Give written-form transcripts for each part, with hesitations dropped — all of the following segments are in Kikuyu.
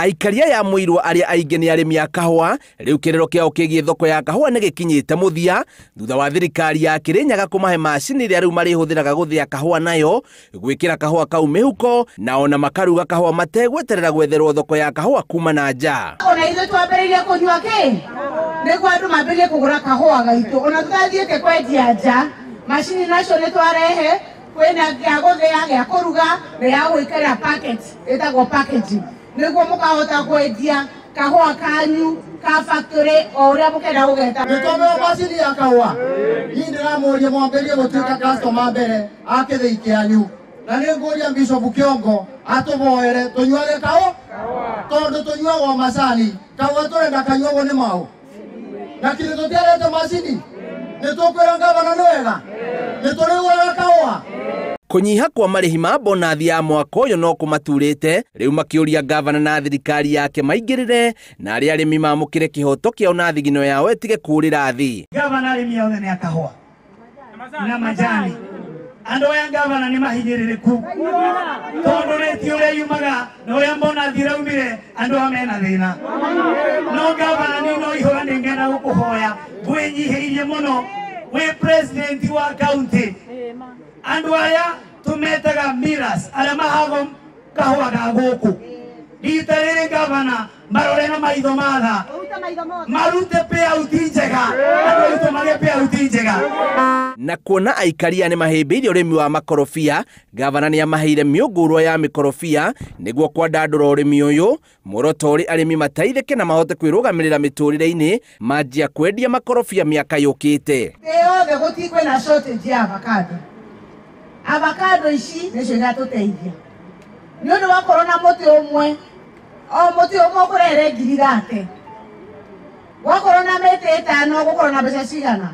Aikaria ya Mũirwa arĩa aingĩ nĩ arĩmi a kahũa, rĩu kĩrĩro kĩao kĩgiĩ thoko ya kahũa nĩ gĩkinyĩte mũthia thutha wa thirikari ya Kĩrĩnyaga kũmahe macini ĩrĩa rĩu marĩhũthĩraga gũthĩa kahũa nayo, gwĩkĩra kahũa kau mĩhuko na ona makaruga kahũa mategweterera gwetherwo thoko ya kahũa kuma na nja. Ona ithuĩ twambĩrĩirie kũnyua kĩ nĩguo andũ mambĩrĩrie kũgũra kahũa gaitũ, ona tũtathiĩte kwendia nja. Macini nacio nĩ twarehe, kwĩna gĩa gũthĩa, gĩa kũruga na ya gwĩkĩra packet ĩtagwo packaging, nĩguo mũkahota kwendia kahũa kanyu ka factory o ũrĩa mũkenda gũgeta. Nĩ twameo macini ya kahũa. Niĩ ndĩramũria mwambĩrĩrie gũtuĩka customer mbere a kĩthĩi kĩanyu, na nĩ ngũria Bishop Kĩongo atũboere tũnyuage kahũa, tondũ tũnyuagwo macani, kahũa tũrenda kanyuagwo nĩ maũ, na kĩrĩ tũtiarete macini. Nĩ tũkwĩra ngavana nĩ wega, nĩ tũrĩgũraga kahũa. Kũnyiha kwa marĩhi ma bonathi ya mwaka ũyũ no kũmaturĩte, rĩu makĩũria ngavana na thirikari yake maingĩrĩre na arĩa arĩmi mamũkĩre kĩhoto kĩao na thigino yao ĩtige kũũrĩra thĩ. Ngavana arĩmi othe nĩ a kahũa na majani. Andũ aya ngavana nĩ mahinyĩrĩrĩku tondũ rĩti ũrĩa yumaga na ũrĩa bonathi ĩraumire, andũ aya mena thĩna. No ngavana niĩ no ihoya nĩngenda gũkũhoya ngwĩnyihĩirie mũno, wĩ president wa county, andũ aya tũmetaga miras arĩa mahago kahũa ga gũkũ, rita rĩrĩ ngavana marore na maitho matha, marute payout njega, andũ aitũ magĩe payout njega. Na kuona aikaria nĩ mahĩmbĩirie ũrĩmi wa makorobia, ngavana nĩ amaheire mĩũngũrwa ya mĩkorobia nĩguo kwandandũra ũrĩmi ũyũ. Muoroto ũrĩ arĩmi mateithĩke na mahote kwĩrũgamĩrĩra mĩtũrĩre-inĩ manjia kwendia makorobia mĩaka yũkĩte. Thĩ yothe gũtikwĩ na shortage ya avocado. Avocado ici nĩcio iratũteithia nĩ ũndũ wakorwo na mũtĩ ũmwe, o mũtĩ ũmwe ũkũrehere ngiri thate, wakorwo na mĩtĩ ĩtano ũgũkorwo na mbeca cigana?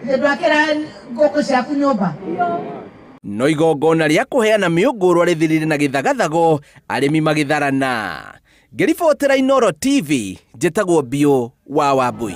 Ndwakĩra ngũkũ ciaku nyũmba. No igongona rĩa kũheana mĩũngũrwa rĩthirire na gĩthagathago, arĩmi magĩtharana. Ngĩribotera Inooro TV, njĩtagwo Biũ wa Wambui.